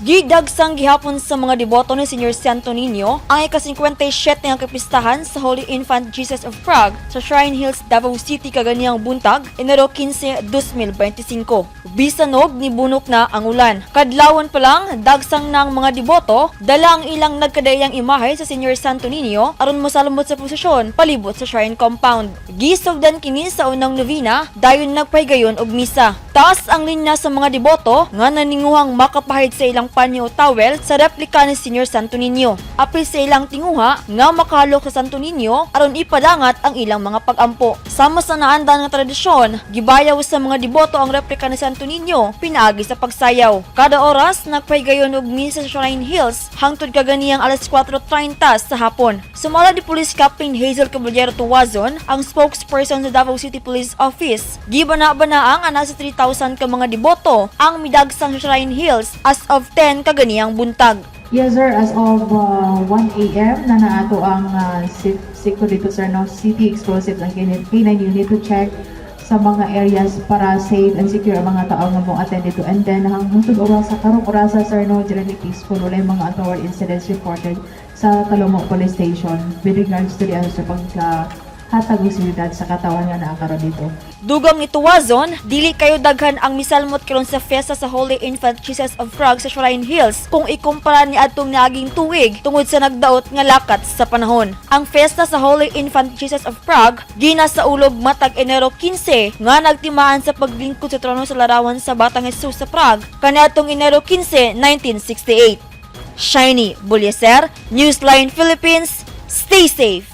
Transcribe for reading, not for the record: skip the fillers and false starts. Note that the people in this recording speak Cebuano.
Gidagsang gihapon sa mga deboto ni Senior Santo Niño ang ika-57 nga kapistahan sa Holy Infant Jesus of Prague sa Shrine Hills, Davao City kaganiyang buntag, Enero 15, 2025. Bisanog ni bunok na ang ulan. Kadlawon pa lang, dagsang na ang mga deboto, dala ang ilang nagkadaiyang imahe sa Senior Santo Niño aron mosalmot sa posisyon palibot sa shrine compound. Gisugdan kini sa unang novena, dayon nagpahigayon og misa. Taas ang linya sa mga deboto nga naninguhang makapahid sa ilang panyo o towel sa replika ni Senior Santo Niño. Apil sa ilang tinguha nga makahalok sa Santo Niño aron ipadangat ang ilang mga pagampo. Sama sa naandan nga tradisyon, gibayaw sa mga deboto ang replika ni Santo Niño pinaagi sa pagsayaw. Kada oras nagpahigayon og misa sa Shrine Hills hangtod kaganiyang alas 4:30 sa hapon. Sumala ni Police Captain Hazel Caballero Tuazon, ang spokesperson sa Davao City Police Office, gibana-bana ang ana sa 3,000 ka mga deboto ang midagsang sa Shrine Hills as of 10 kaganiyang buntag. Yes, sir, as of 1 a.m. na naato ang SICO dito, sir, no? City Explosives ang K9 unit to check sa mga areas para safe and secure ang mga tao nga mo attend dito. And then, hangtod oras sa karong orasa, sir, no, generally peaceful. Wala yung mga untoward incidents reported sa Talomo Police Station with regards to the ano, sir, pagka hatag og seguridad sa katawan nga naa karon dito. Dugang ni Tuazon, dili kayo daghan ang misalmot karon sa fiesta sa Holy Infant Jesus of Prague sa Shrine Hills kung ikumpara ni adtong niaging tuig tungod sa nagdaot nga lakat sa panahon. Ang fiesta sa Holy Infant Jesus of Prague gina sa ulog matag Enero 15 nga nagtimaan sa paglingkod sa trono sa larawan sa Batang Jesus sa Prague kaniadtong Enero 15, 1968. Shiny Bulyeser, Newsline Philippines, stay safe.